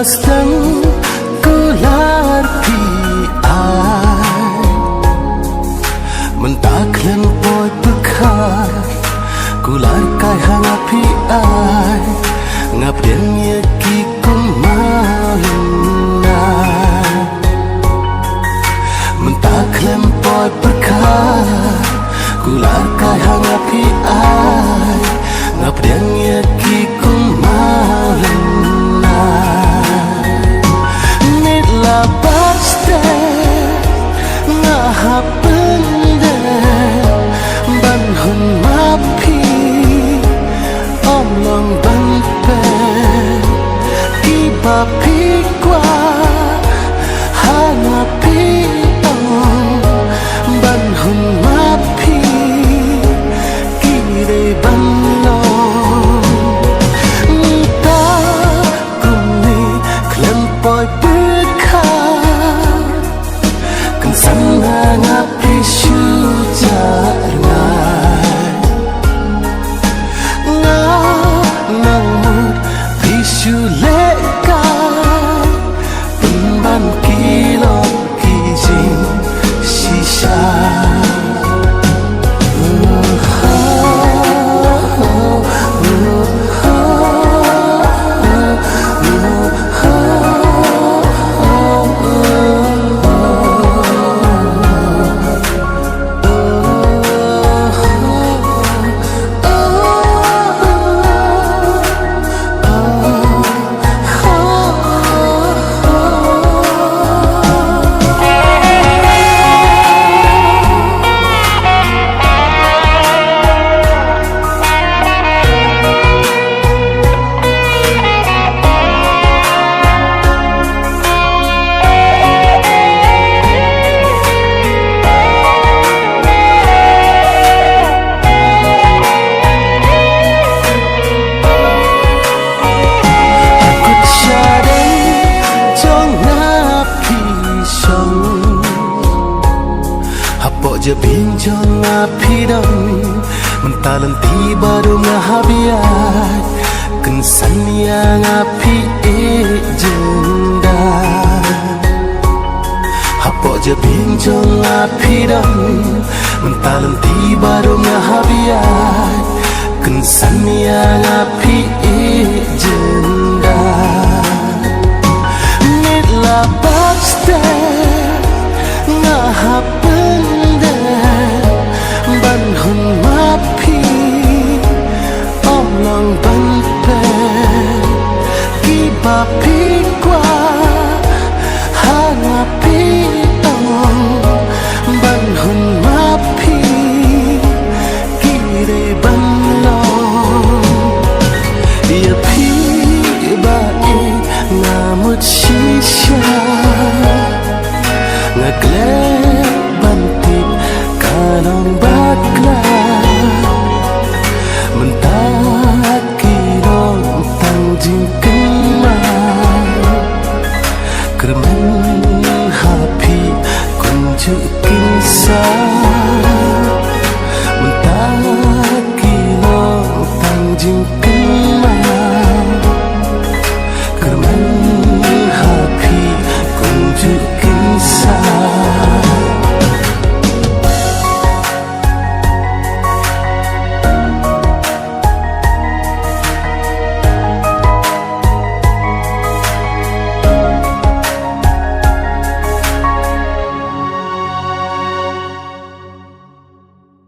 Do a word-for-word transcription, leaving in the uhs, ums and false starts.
Sdang kular phi ai, mynta khlem poi pyrkhat. Kular kai ha nga phi ai, nga pdiang ïa ki kumno lyngngai. Mynta khlem poi pyrkhat, kular kai ha nga phi ai, nga pdiang ïa ki kumno lyngngai. Nit la bas te nga hap pyndep ban hun ma phi, ym long ban pep kiba phi kwah ha nga phi ong ban hun ma phi ki dei ban long. Mynta kumne khlem poi pyrkhat, kynsan na nga phi shu jah rngai. Nga nang mut phi shu leh kai, pynban ki lok ki jingshisha. Kut shadei jong nga phi shong hapoh jabieng jong nga phi don. Mynta lynti baroh nga hap ïaid, kynsan ïa nga phi ïeit jingdar. Hapoh jabieng jong nga phi don, mynta lynti baroh nga hap ïaid, kynsan ïa nga phi ïeit jingdar. Nit la bas te nga hap pyndep ban hun ma phi, ym long ban pep kiba phi kwah ha nga phi ong ban hun ma phi ki dei ban long. Ïa phi ba ïeit nga mut shisha, nga klet